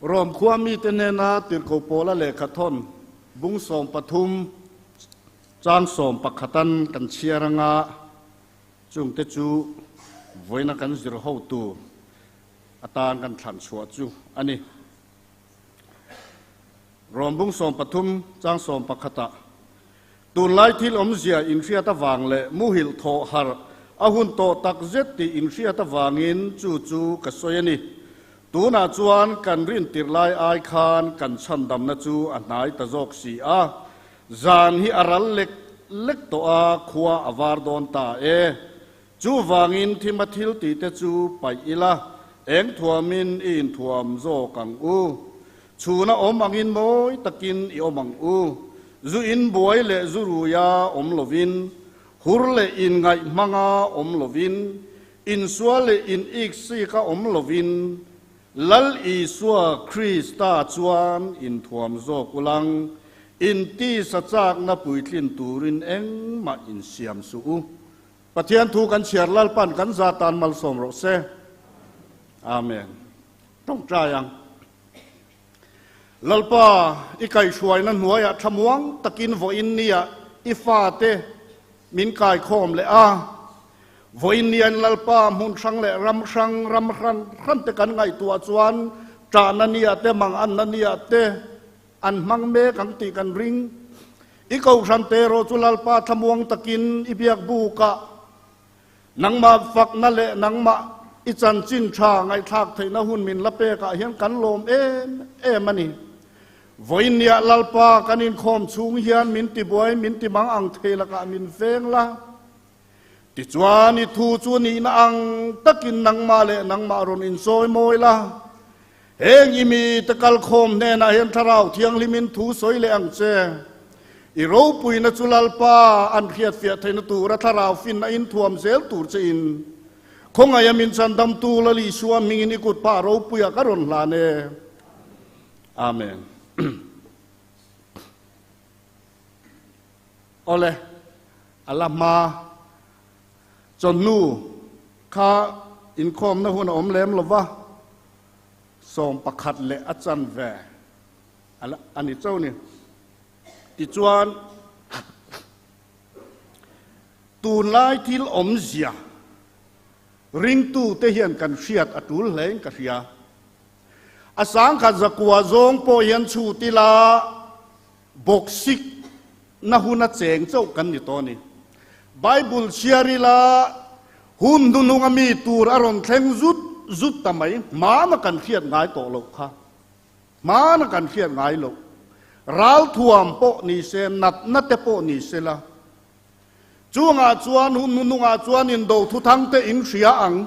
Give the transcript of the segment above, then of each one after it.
Rom khua mite hnena Tirhkoh Paula lehkha thawn bung 13 chang 11an kan chhiar anga chungte chu vawiina kan zir hotu atan kan thlan chhuah chu a ni. Rom bung 13 chang 11 ah Tunlai thil awmzia inhriat avang leh muhilh thawh harh a hun tawh tak zet tih inhriat avangin chu chu ka sawi a ni. Tunah chuan kan rintirh lai ai khan kan chhandamna chu a hnai ta zawk si a, zan hi a ral lek lek tawh a, khua a var dawn ta e. Chuvangin thima thil tihte chu paih ila, eng thuamin i inthuam zawk ang u. Chhuna awm angin mawi takin i awm ang u. Zu in buai leh zu ruia awm lovin, hur leh inngaih hmanga awm lovin, insual leh in iksika awm lovin, Lal Isua Krista chuan inthuam zawk ulang, intisa chakna puitlin turin engmah insiam suh u. Pathian thu kan chhiar Lalpan kan za tan malsawm rawh se. Amen. Tawngtai ang. Lalpa, i kaihhruaina hnuaiah thlamuang takin vawiin nia i fate min kaikhawm leh a. Vawiin nian Lalpa hmun hrang leh ram hrang, ram hran hran te kan ngaihtuah chuan ṭahna nia te, manganna nia te an hmang mek ang tih kan ring. I kohhran te erawh chu Lalpa thlamuang takin i biak bukah nangmah fakna leh nangmah i chanchin tha ngaihthlak theihna hun min la pekah hian kan lawm em em a ni. Vawiin nia Lalpa kan inkhawm chhung hian min tibuai, min timang ang thei lakah min veng la. Tichuan, i thu chu nihna ang takin nangmah leh nangmah rawn insawi mawi la. Heng i mite kalkhawm hnenah hian Thlarau Thianghlimin thu sawi leh ang che. I ropuina chu Lalpa an hriatfiah theihna tura Thlarau finna inthuam zel tur che in khawngaiha min chhandamtu Lal Isua hmingin i kut phah ropuiah ka rawn hlan e. Amen. Awle, a la hma chawhnu kha inkhawmna hun a awm lem lo va, 11 leh a chanve a ni chauh ni. Tichuan, tunlai thil awmzia ringtute hian kan hriat a tul hlein ka hria. A sangkhat zakua zawng pawh hian chhut ila, Bawksik na hun a cheng chauh kan ni tawh a ni. Bible chhiar ila hun hnuhnung a mi tur a rawn thleng zut zut ta mai, hmana kan hriat ngai tawh loh kha, hmana kan hriat ngai loh, ralthuam pawh ni se, natna te pawh ni se la, chungah chuan hun hnuhnungah chuan indo thuthang te in hria ang.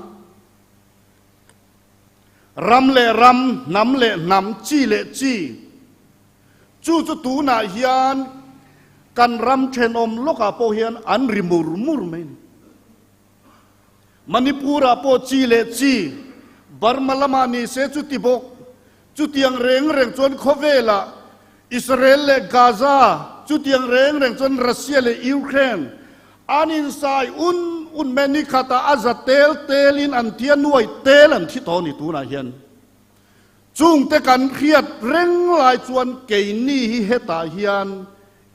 Ram leh ram, hnam leh hnam, chi leh chi. Chu chu tunah hian kan ram thenawm lawkah pawh hian an ri mur mur mai a ni. Manipur-ah pawh chi leh chi, Burma lamah ni se chuti bawk. Chutiang reng reng chuan khawvelah Israel leh Gaza, chutiang reng reng chuan Russia leh Ukraine an insai un un mai a ni. Khatah a za tel telin an thi a, nuai tel an thi tawh a ni tunah hian. Chungte kan hriat reng lai chuan keini hi hetah hian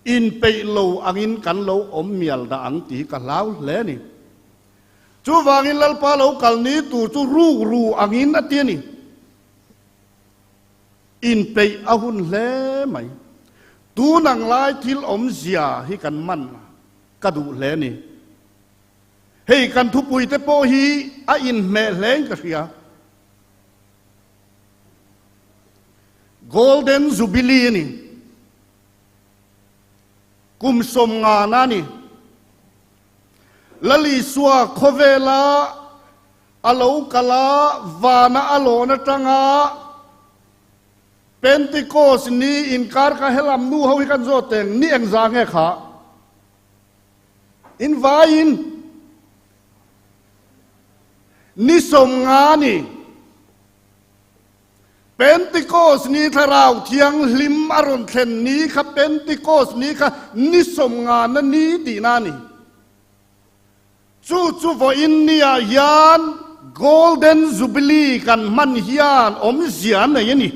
inpeih lo angin kan lo awm mial dah ang tih hi ka hlau hle a ni. Chuvangin Lalpa lo kal ni tur chu ruk ru angin a ti a ni. Inpeih a hun hle mai. Tun ang lai thil awmzia hi kan man ka duh hle a ni. Hei kan thupuite pawh hi a inhmeh hlein ka hria. Golden Jubilee a ni. Kum 50 a ni. Lal Isua khawvela a lo kal a, vana a lawn atanga Pentecost ni inkar kha helam nu ho hi kan zawt eng ni engzah nge kha? In vaiin Ni 50 ni, Pentecost ni Thlarau Thianghlim a rawn thlen ni kha Pentecost ni kha ni 50 na ni tihna a ni. Chu chu vawiin niah hian Golden Jubilee kan hman hian awmzia a nei a ni.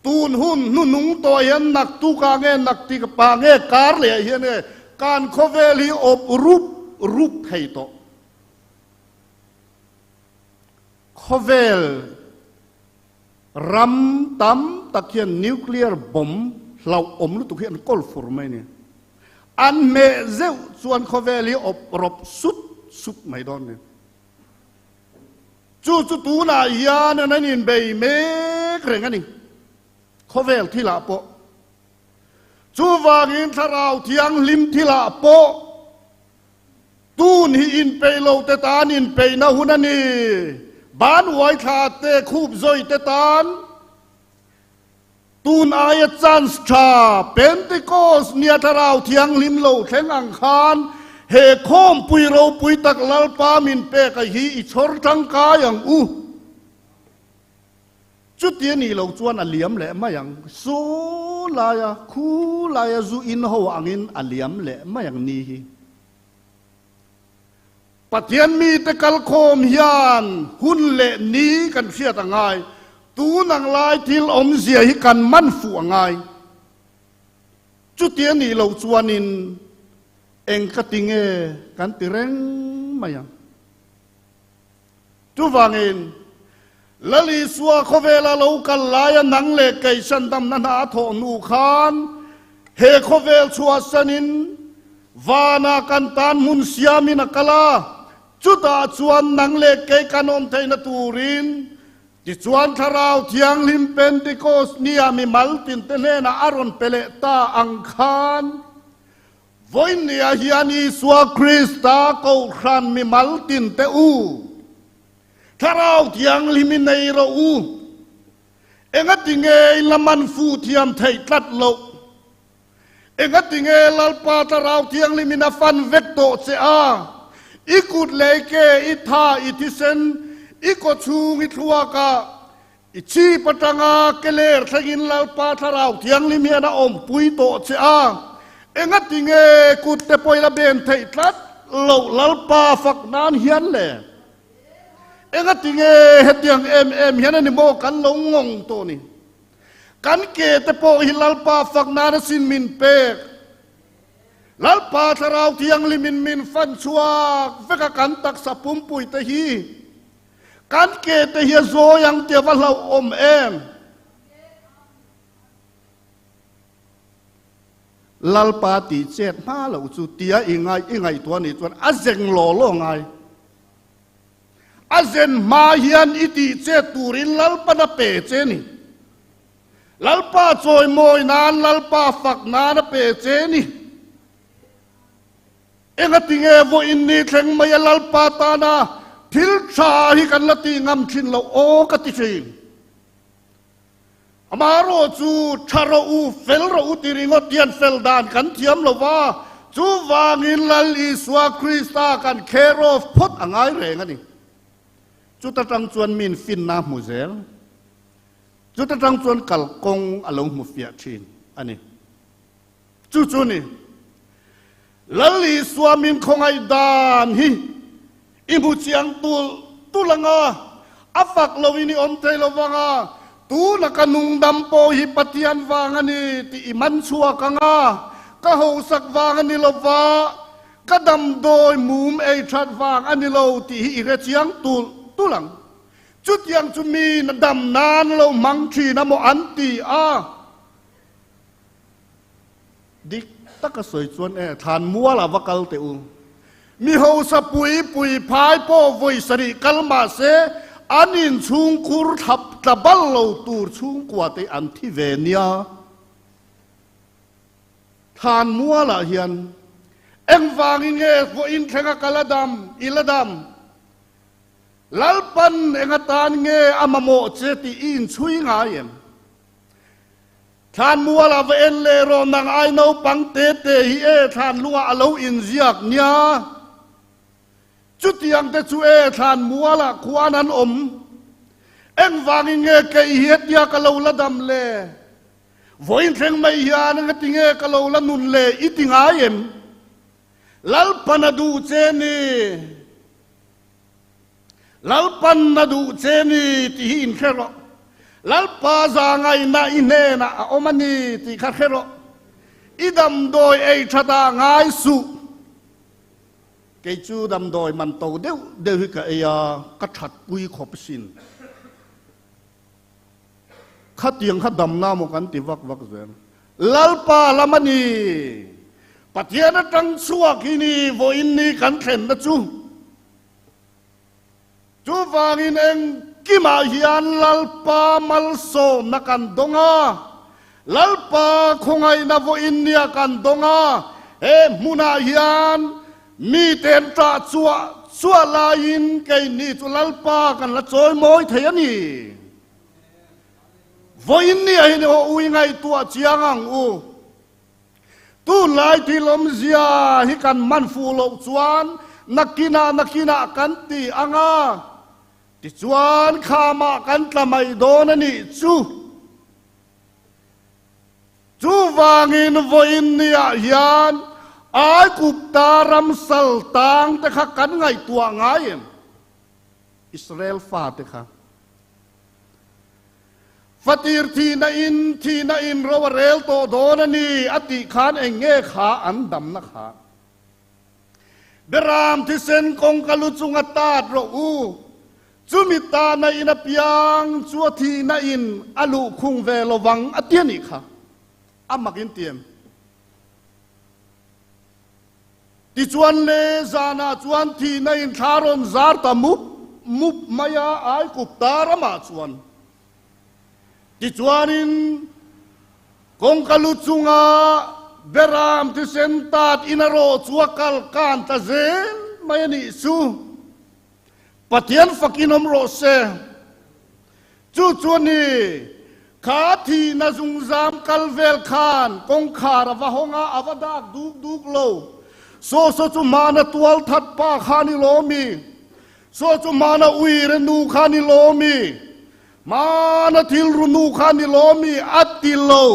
Tun hun hnuhnung tawh hian naktuk ah nge naktik pa nge kar leh ah hian nge kan khawvel hi awp rup rup thei tawh. Khawvel ram tam tak hian nuclear bomb hlauhawm lutuk hi an kawl fur mai a ni. An hmeh zeuh chuan khawvel hi awp rawp sup sup mai dawn a ni. Chu chu tunah hian an an inbei mek reng a ni, khawvel thilah pawh. Chuvangin Thlarau Thianghlim thilah pawh tun hi inpeih lo te tan inpeihna hun a ni. Ban uai thla te khup zawi te tan tun aia chance tha Pentecost nia Thlarau Thianghlim lo thleng ang khan he khawmpui ropui tak Lalpa min pek a hi i chhawr tangkai ang u. Chuti a nih loh chuan a liam leh mai ang. Saw laia khu laia zu in ho angin a liam leh mai ang ni hi. Pathian mite kalkhawm hian hun leh ni kan hriat a ngai. Tun ang lai thil awmzia hi kan man fuh a ngai. Chuti a nih loh chuanin eng ka ti nge kan ti reng mai ang. Chuvangin, Lal Isua khawvela lo kal laia nang leh kei sandamna hna a thawh hnu khan he khawvel chhuahsanin vana kan tan hmun siamin a kal a, chutah chuan nang leh kei kan awm theihna turin tichuan Thlarau Thianghlim Pentecost nia mimal tinte hnenah a rawn pe leh ta ang khan Vawinia hian Isua Krista Kohhran mimal tin teh u, Thlarau Thianghlim i nei rawh u. Engati nge i la man fu thiam theih tlat loh? Engati nge Lalpa Thlarau Thianghlim in a fan vek tawh che a? I kut leh i ke, i tha, i thisen, i kawchhung, i thluak ah, I chhip atanga ke ler thlengin Lalpa Thlarau Thianghlim hian a awmpui tawh che a, engati nge kut te pawhin a ben theih tlat loh Lalpa fak nan hian le? Engati nge hetiang em em hian a ni maw kan lo ngawng tawh ni? Kan ke te pawh hi Lalpa fak nan a sin min pek. Lalpa Thlarau Thianghlimin min fan chhuak vek a kan taksa pumpui te hi. Kan ke te hi a zawi ang tih a va hlauhawm em? Lalpa tih chet hma loh chu tia i ngai i ngaihtuah nih chuan a zeng law law ngai. A zen hma hian i tih chet turin Lalpan a pe che ni. Lalpa chawimawi nan Lalpa fak nan a pe che ni. Engati nge vawiin ni thleng mai a Lalpa tana thil tha hi kan la tih ngam thin loh aw ka ti thin. Amaherawh chu tha rawh u, fel rawh u ti ringawt hian fel dan kan thiam lo va, chuvangin Lal Isua Krista kan care of phawt a ngai reng a ni. Chuta tang chuan min finna hmu zel. Chuta tang chuan kalkawng a lo hmu fiah thin a ni. Chu chu ni, Lal Isua min khawngaih dan hi i hmu chiang tul tul ang a, a fak loin i awm thei lo vang a, tuna ka nungdam pawh hi Pathian vang a ni tih i man chhuak ang a, ka hausak vang a ni lo va, ka damdawi mum ei that vang a ni lo tih hi i hre chiang tul tul ang. Chutiang chu mi dam nan lo hmang thin a maw an ti a. Dik taka sawi chuan e, thlan mual a va kal teh u. Mi hausa pui pui phai pawh vawi sarih kal mah se, an inchhungkhur thlap tla bal lo tur chhungkua te an thi ve nia. Thlan mualah hian engvangin nge vawiin thlenga kal a dam, i la dam? Lalpan eng atan nge a mamawh che tih i inchhui ngai em? Thlan mual a va en leh rawh nang ai naupang te te hi e thlan lungah a lo inziak nia. Chutiang te chu e thlan mualah khuan an awm. Engvangin nge kei hi hetia ka lo la dam le? Vawiin thleng mai hian engati nge ka lo la nun le i ti ngai em? Lalpan a duh che ni. Lalpan a duh che ni tih hi inhre rawh. Lalpa zahngaihna i hnenah a awm a ni tih kha hre rawh. I damdawi ei that ah ngai suh. Kei chu damdawi man to deuh deuh hi ka ei a, ka that pui khawp asin. Khatiang kha damna maw kan ti vak vak zel. Lalpa lam a ni. Pathian atang chhuak hi ni vawiin ni kan thlenna chu. Chuvangin engkimah hian Lalpa malsawmna kan dawng a, Lalpa khawngaihna vawiin nia kan dawng a, he hmunah hian mite an ṭah chuah chuah laiin keini chu Lalpa kan la chawimawi thei a ni. Vawiin nia hi ni aw ui ngaihtuah chiang ang u. Tunlai thil awmzia hi kan man fuh loh chuan nakinah nakinah kan ti ang a, tichuan khamah kan tla mai dawn a nih chu. Chuvangin vawiin niah hian Aigupta ram sal tang te kha kan ngaihtuah ngai em? Israel fate kha. Fatir thihna in thihna in ro a rel tawh dawn a ni a tih khan eng nge kha an damna kha? Beram thisen kawngka lu chunga tat rawh u, chumi tahna in a piang chu a thihna in a luhkhung ve lovang a ti a nih kha. A mak in ti em? Tichuan le zanah chuan thihna in thla rawn zar ta mup mup mai a, Aigupta ramah chuan. Tichuanin kawngka lu chunga Beram thisen tat in a rawh chu a kal kan ta zel mai a nih chu. Pathian fakin awm rawh se. Chu chu a ni, kha thihna zungzam kal vel khan kawngkhar a va hawng a, a va dak duk duk lo. Saw saw chu hmana tual that pa kha ni lo mi? Saw chu hmana uire nu kha ni lo mi? Hmana thilru nu kha ni lo mi? A ti lo.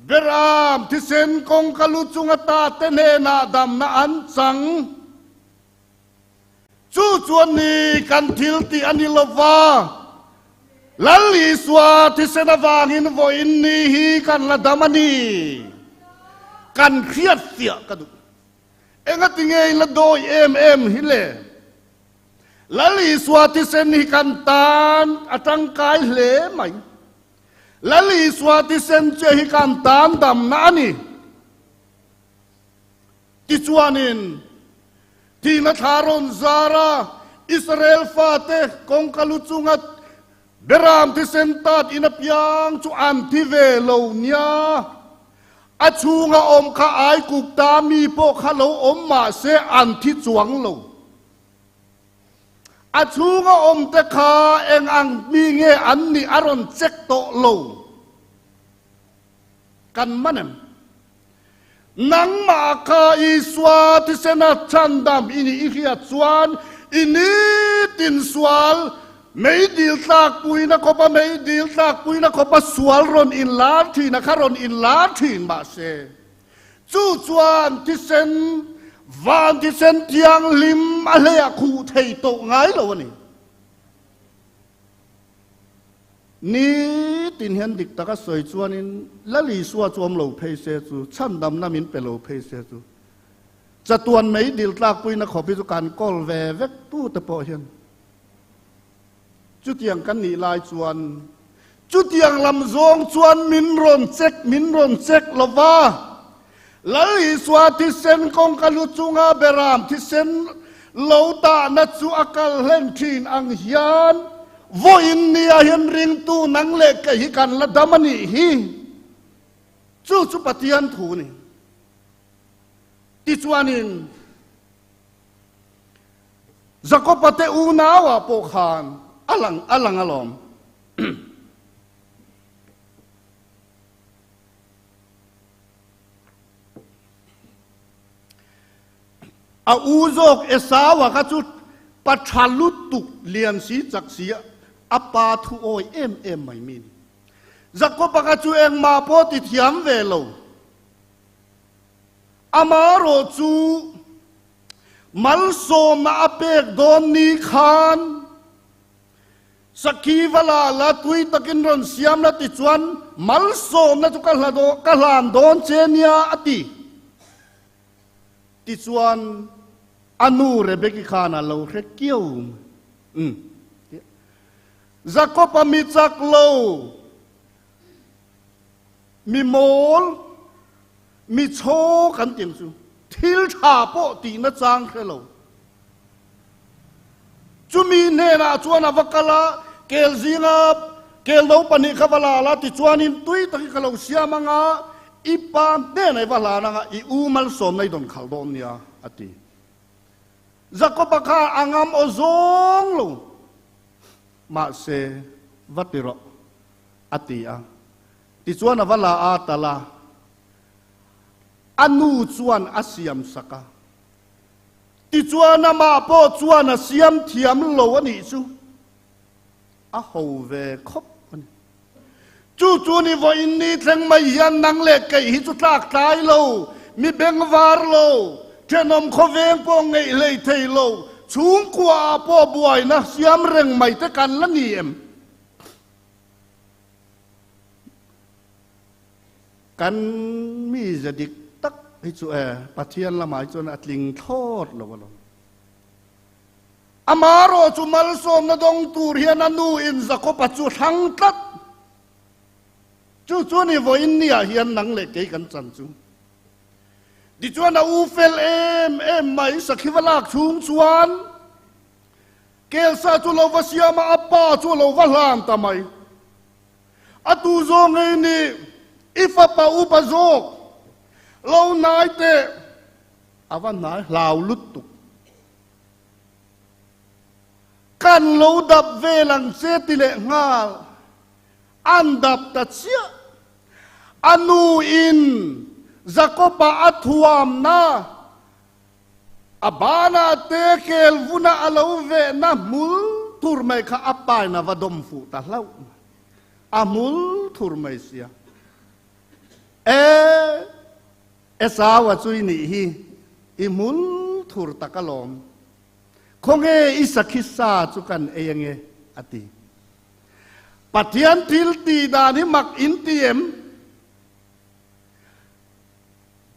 Beram thisen kawngka lu chunga ta te hnenah damna an chang. Chu chuan ni kan thil tih a ni lo va, Lal Isua thisen avangin vawiin ni hi kan la dam a ni. Kan hriat fiah ka duh. Engati nge i la dawi em em hi le? Lal Isua thisen hi kan tan a tangkai hle mai. Lal Isua thisen che hi kan tan damna a ni. Tichuanin, thihna thla rawn zar a, Israel fate kawngka lu chunga Beram thisen tat in apiang chu an thi ve lo nia. A chhunga awm kha Aigupta mi pawh kha lo awm mah se an thi chuang lo. A chhunga awmte kha eng ang mi nge an nih a rawn check tawh lo. Kan man em? Nangmah kha Isua thisena chhandam i nih i hriat chuan i nitin sual meidil tlakpuina khawpa meidil tlakpuina khawpa sual rawn inlar thin a kha rawn inlar thin mahse chu chuan thisen van thisen thianghlim a hleiah khuh thei tawh ngai lo a ni. Ni tin hian dik taka sawi chuanin Lal Isua chu awm lo phei se chu, chhandamna min pe lo phei se chu, chatuan mei dil tlakpuina khawp hi chu kan kawl ve vek tu te pawh hian chutiang kan nih lai chuan chutiang lam zawng chuan min rawn check min rawn check lo va. Lal Isua thisen kawngka lu chunga Beram thisen lo tahna chu a kal hlen thin ang hian vawiin nia hian ringtu nang leh kei hi kan la dam a nih hi. Chu chu Pathian thu a ni. Tichuanin Jakoba te unauah pawh khan a lang a lang alawm. A u zawk Esau-a kha chu pa tha lutuk lian si chak si a pa thu awi em em mai mi ni. Jakob-a kha chu engmah pawh ti thiam ve lo. Amaherawh chu malsawmna a pek dawn ni khan. Sakhi va la la tui takin rawn siam la tichuan malsawmna chu ka hla ka hlan dawn che nia a ti. Tichuan a nu Rebeki khan a lo hre kiau mai. Jakob-a mi chak lo, mi mawl, mi chaw kan tih ang chu thil tha pawh tihna chang hre lo. Chumi hnenah chuan a va kal a, kel zinga kel no pahnih kha va la la tichuanin tui takin ka lo siam ang a, i pa hnenah i va hlan ang a, i u malsawmna i dawn khalh dawn nia, a ti. Jakoba kha a ngam aw zawng lo, mahse va ti rawh, a ti a. Tichuan a va la a tal a, a nu chuan a siam sak a. Tichuan amah pawh chuan a siam thiam lo a nih chu a ho ve khawp a ni. Chu chu ni vawiin ni thleng mai hian nang leh keih hi chu tlak tlai lo, mi beng var lo, thenawm khawveng pawh ngeih hlei thei lo, chhungkua ah pawh buaina siam reng mai te kan la ni em? Kan mize dik tak hi chu e, Pathian lamah hi chuan a tling thlawt lo alawm. Amarawh chu malsawmna dawng tur hian a nu in Jakob-a chu thlang tlat. Chu chu ni vawiin niah hian nang leh kei kan chan chu. Tichuan a u fel em em mai sakhi va lak chhung chuan Kelsa chu lo va siam a, a pa chu a lo va hlan ta mai. A tu zawng ngei ni, i fapa upa zawk lo hnai teh. A va hnai hlau lutuk. Kan lo dap vel ang che ti leh nghal. An dap ta chiah. A nu in Jakob-a a thuamna A banah te kel vuna a lo vehna hmul thur mai kha a pain a va dawm fuh ta hlauh mai. A hmul thur mai sia. E, Esau-a chu i nih hi, i hmul thur tak alawm. Khawnge i sakhi sa chu kan ei ange? a ti. Pathian thil tih dan hi mak in ti em?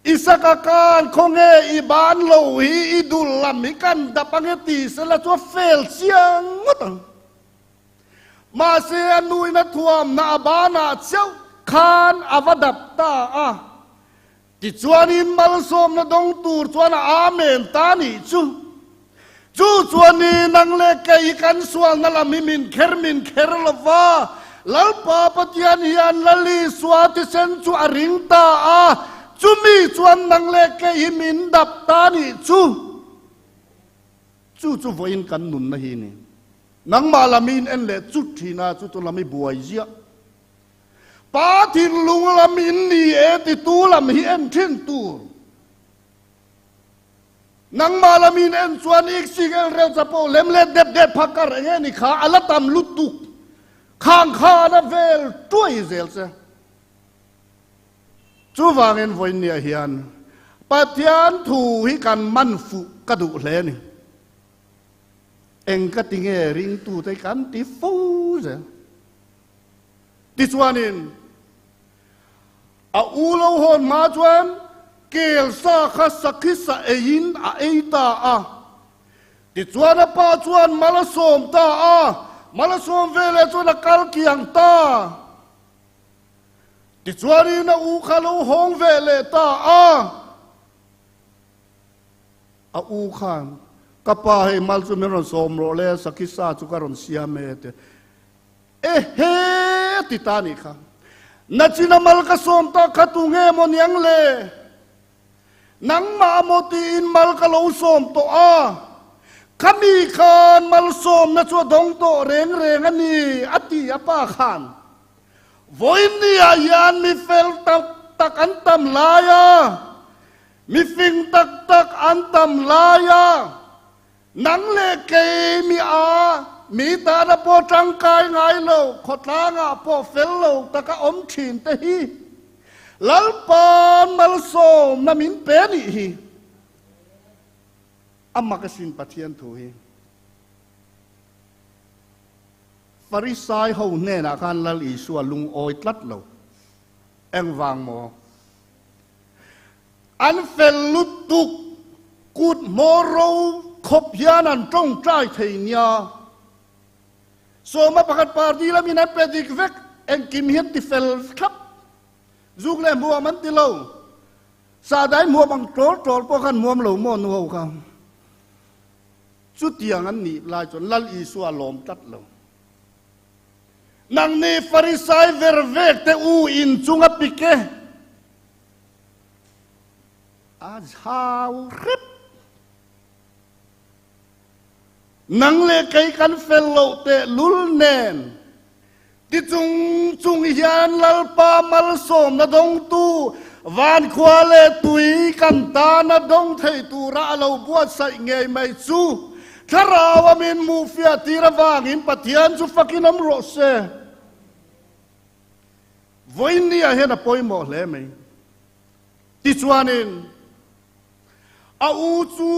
Isaka khan khawnge i ban lo hi i dul lam hi kan dap ange ti sela chu a fel chiang ngawt ang. Mahse a nuin a thuamna a banah chauh khan a va dap ta a. Tichuanin malsawmna dawng tur chuan a amen ta nih chu. Chu chuan ni nang leh kei kan sualna lam hi min kher min kher lo va, Lalpa Pathian hian Lal Isua thisen chu a ring ta a, chumi chuan nang leh kei hi min dap ta nih chu. Chu chu vawiin kan nunna hi ni. Nangmah lam hi in en leh chut thin a, chu chu lam hi buai ziah. Pa thinlung lam in ni e titu lam hi en thin tur. Nangmah lamin en chuan ik sik el rel chapo lem leh dep dep phakar eng nge ni kha a la tam lutuk khang khan a vel tuai zel che. Chuvangin vawiinniah hian Pathian thu hi kan man fuh ka duh hle a ni. Eng ka ti nge ringtute kan ti fo zel. Tichuanin A u lo hawn hma chuan kel sa kha sakhi sa eiin a ei ta a. Tichuan a pa chuan mal a sawm ta a, mal a sawm veleh chuan a kal kiang ta. Tichuanin a u kha lo hawng ve leh ta a. A u khan, Ka pa hei mal chu min rawn sawm rawh le, sakhi sa chu ka rawn siam e, a ti. Ehe ti ta nih kha. Nachina mal ka sawm tak kha tu nge maw niang le? Nangmah maw tiin mal ka lo sawm tawh a, khami khan malsawmna chu a dawng tawh reng reng a ni, a ti a pa khan. Vawiin niah hian mi fel tak tak an tam lai a, mi fing tak tak an tam lai a, Nang leh kei mi a, mi tana pawh tangkai ngai lo, khawtlangah pawh fel lo taka awm thin te hi Lalpa'n malsawmna min pe nih hi. A mak asin Pathian thu hi. Farisai ho hnenah khan Lal Isua lungawi tlat lo. Engvang maw? An fel lutuk kut hmawr ro khawp hian an tawngtai thei nia. Sawma pakhat party lamin an pe dik vek, engkim hian ti fel thlap. Zuk leh hmuam an ti lo. Sahdai hmuam ang ṭawl ṭawl pawh khan hmuam lo maw nu ho kha. Chutiang an nih lai chuan Lal Isua a lawm tlat lo. Nangni Farisai ver vek te u in chunga pik e. A zau hrep. Nang leh kei kan fel loh teh lul nen ti chung chung hian Lalpa malsawmna dawngtu vankhua leh tui kan tana dawng thei tura a lo buatsaih ngei mai chu Thlarau a min hmuhfiah tir avangin Pathian chu fakin awm rawh se. Vawiinniah hian a pawimawh hle mai. Tichuanin. A u chu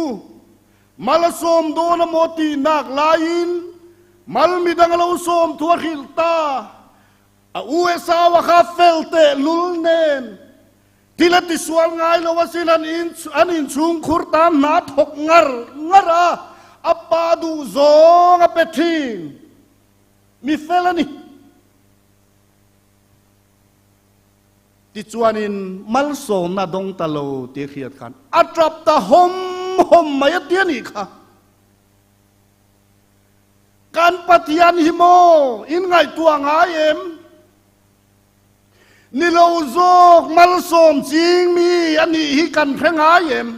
mal a sawm dawn a maw tih nak laiin mal midang a lo sawm thu a hrilh ta. A u Esau a kha fel teh lul nen thil a tisual ngai lo asin an in an inchhung khur tan hna thawk ngar ngar a, a pa duh zawng a pe thin. Mi fel a ni. Tichuanin malsawmna dawng ta lo tih hriat khan a tap ta hawm hawm mai a ti a nih kha. Kan Pathian hi maw in ngaihtuah ngai em? Ni lo zawk malsawm ching mi a nih hi kan hre ngai em?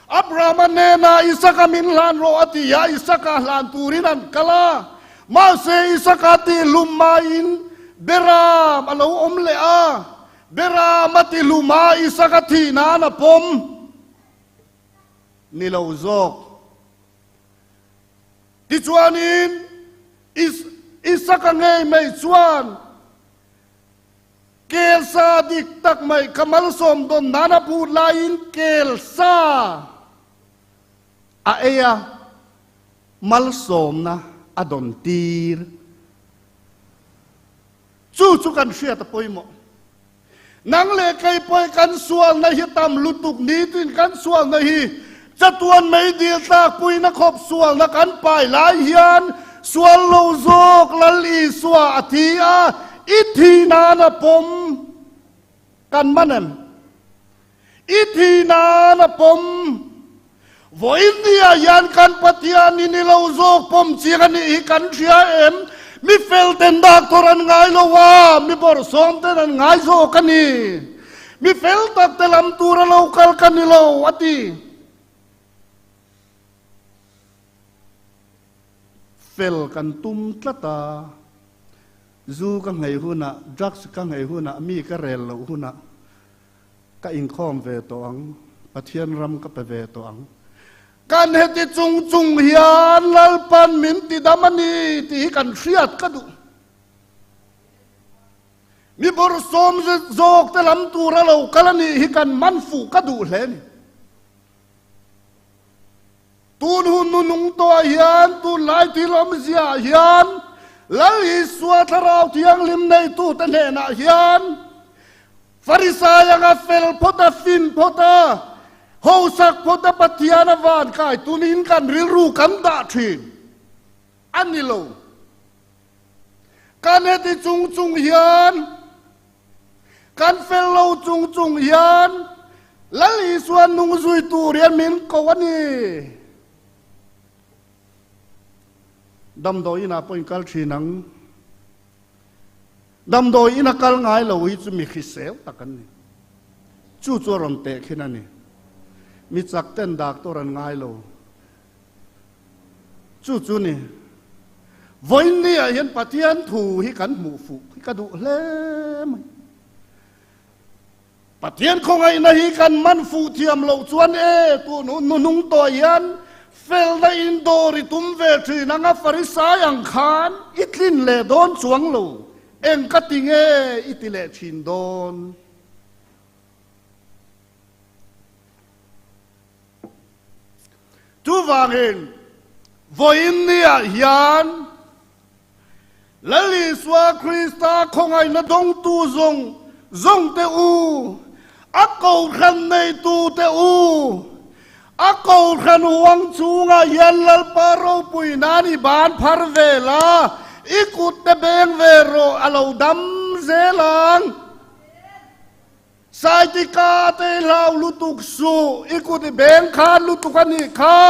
Abrahama hnenah Isaka min hlan rawh a ti a, Isaka hlan turin an kal a. Mahse Isaka tihlum maiin Beram a lo awm leh a, Beram a tihlum a, Isaka thih nan a pawm ni lo zawk. Tichuanin Isaka ngei mai chuan Kel sa dik tak mai ka malsawm dawn nan a phut laiin kel sa a ei a, malsawmna a dawn tir. Chu chu kan hriat a pawimawh. Nang leh kei pawh kan sualna hi tam lutuk nitin kan sualna hi chatuan meidil tlakpuina khawp sualna kan pai lai hian sual lo zawk Lal Isua a thi a, i thi nan a pawm kan man em? I thi nan a pawm. Vawiin nia hian kan Pathian i ni lo zawk pawm chiang a nih hi kan hria em? Mi fel ten doctor an ngai lo a, mi bawrhsawm ten an ngai zawk a ni. Mi fel tak te lam tur a lo kal ka ni lo, a ti. Fel kan tum tlat a, zu ka nghei hunah, drugs ka nghei hunah, mi ka rel loh hunah, Ka inkhawm ve tawh ang, Pathian ram ka pe ve tawh ang. Kan heti chung chung hian Lalpan min ti dam a ni tih hi kan hriat ka duh. Mi bawrhsawm zawk te lam tura lo kal a nih hi kan man fuh ka duh hle ni. Tun hun nunung tawhah hian, tunlai thil awmziaah hian, Lal Isua Thlarau Thianghlim neitute hnenah hian Farisai anga fel phawt a, fin phawt a, hausak phawt a Pathian a van kai tunin kan rilru kan dah thin a ni lo. Kan heti chung chung hian, kan fel lo chung chung hian Lal Isua nung zui tur hian min ko a ni. Damdawi inah pawh in kal thin ang. Damdawi ina kal ngai lo hi chu mi hrisel tak an ni. Chu chu a rawn teh khin a ni. Mi chak ten doctor an ngai lo. Chu chu ni. Vawiin ah hian Pathian thu hi kan hmuh fuh hi ka duh hle mai. Pathian khawngaihna hi kan man fuh thiam loh chuan e, tun hun hnuhnung tawh hian felna in dawr i tum ve thin ang a, Farisai ang khan i tlin leh dawn chuang lo, eng ka ti nge i ti leh thin dawn? Chuvangin vawiin niah hian. Lal Isua Krista khawngaihna dawngtu zawng zawng te u, a kohhran neitu te u, a kohhran huang chungah hian Lalpa ropui nan i ban phar ve la, i kut te beng ve rawh a lo dam zel ang. Saitika te i hlau lutuk suh, i kut i beng khan lutuk a nih kha.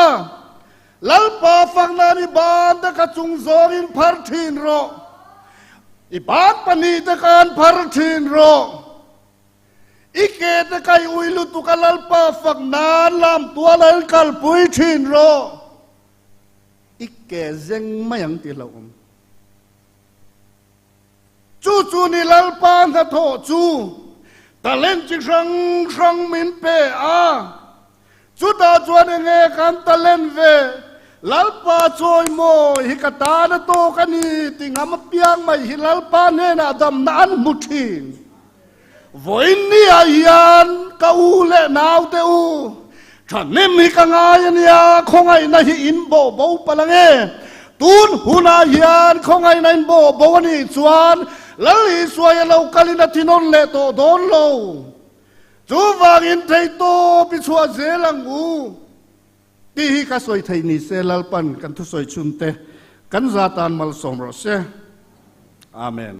Lalpa fakna ni ban te kha chung zawngin phar thin rawh. I ban pahnih te khan phar thin rawh. I ke te kha i ui lutuk a Lalpa fak nan lam tual a in kalpui thin rawh. I ke zeng mai ang tih hlauhawm. Chu chu ni Lalpa hnathawh chu talent chi hrang hrang min pe a. Chutah chuan enge kan talent ve? Lalpa chawi maw hi ka tan a tawk a ni ti ngam apiang mai hi Lalpa hnenah damna an hmu thin. Vawiin niah hian ka u leh naute u, thahnem hi ka ngai a nia, khawngaihna hi in bawh bo palh ang e. Tun hunah hian khawngaihna in bawh bo a nih chuan Lal Isuai a lo kalin a thinawn leh tawh dawn lo. Chuvangin theihtawp i chhuah zel ang u tih hi ka sawi theih ni se Lalpan kan thusawi chhunte kan za tan malsawm rawh se. Amen.